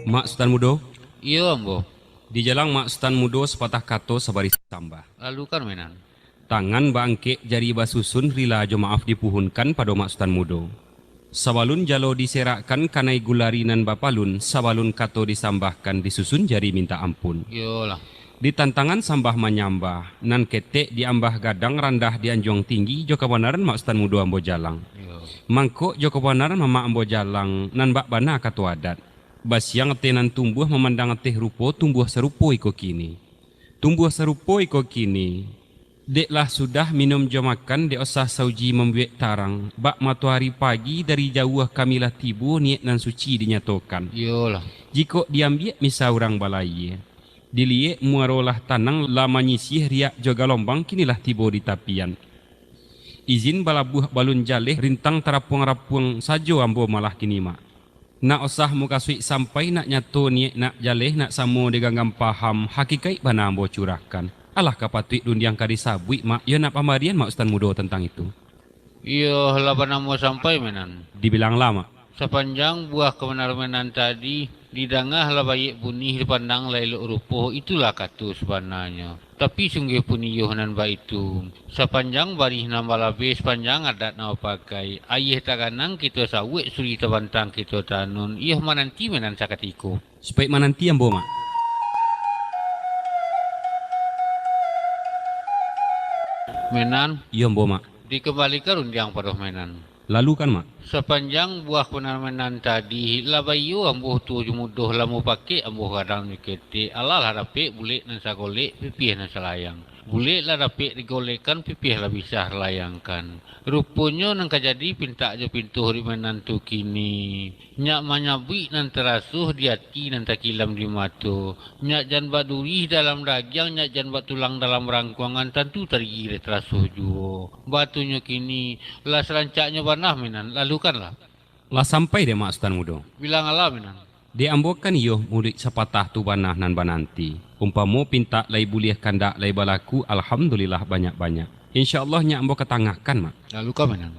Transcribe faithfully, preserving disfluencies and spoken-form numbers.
Mak Sutan Mudo. Iyo, ambo. Dijalang Mak Sutan Mudo sapatah kato sabarih sambah. Lalukan, Menan. Tangan baangkek jari basusun rila jo maaf dipuhunkan pado Mak Sutan Mudo. Sabalun jalo diserakkan kanai gulari nan bapalun, sabalun kato disambahkan disusun jari mintak ampun. Iyolah. Di tantangan sambah manyambah, nan ketek diambah gadang, randah dianjuang tinggi, jo kabanaran Mak Sutan Mudo ambo jalang. Iyo. Mangkok jo kabanaran mamak ambo jalang, nan bak bana kato adat. Basiang ateh nan tumbuah, mamandang ateh rupo, tumbuah sarupo iko kini. Tumbuah sarupo iko kini, dek lah sudah minum jo makan, dek osah sauji mambuek tarang, bak matoari pagi dari jauah kami lah tibo, niaik nan suci dinyatokan. Iyolah. Jikok diambiak misa urang balayie, diliek muaro lah tanang, lah manyisiah riak jo galombang, kini lah tibo di tapian. Izin balabuah balun jaleh, rintang tarapuang-rapuang sajo ambo malah kini, Mak. Nak osah mukasuik sampai, nak nyato niaik nak jaleh, nak samo diganggam paham, hakikaik bana ambo curahkan. Alah ka patuik dundiang ka disabuik, Mak, iyo nak pambarian Mak Sutan Mudo tantang itu. Iyo, lah bana ambo sampai, Menan. Dibilanglah, Mak. Sapanjang buah kabanaran Menan tadi, didanga lah baiak bunih, dipandang lah elok rupo, itulah kato sabananyo. Tapi sungguah pun iyo nan baitu. Sapanjang barih nan balabeh, sapanjang adat nan bapakai, ayie taganang kito sauak, suri tabantang kito tanun, iyo mananti Menan sakatiko. Supaik mananti ambo, Mak. Menan. Iyo, ambo, Mak. Dikambalikan rundiang pado Menan. Lalukan, Mak. Sapanjang buah kabanaran Menan tadi, lah baiyo ambo tuo jo mudo, lah mupakek ambo gadang jo ketek, alah lah dapek bulek nan sagolek, pipih nan salayang. Bulek lah dapek digolekan, pipih lah bisa dilayangkan. Ruponyo nan ka jadi pintak jo pintuah di Menan tu kini. Nyak manyabuik nan taraso di ati, nan takilam di mato. Nyak jan badurih dalam dagiang, nyak jan batulang dalam rangkuangan, tantu tarigi dek taraso juo. Batunyo kini, lah sarancaknyo bana, Menan, lalukanlah. Lah sampai dek Mak Sutan Mudo. Bilang alah, Menan. Dek ambo kan iyo muluik sapatah tu bana nan bananti. Umpamo pintak lai buliah, kandak lai balaku, alhamdulillah banyak-banyak. Insya Allah nyak ambo katangahkan, Mak. Lalukan, Menan.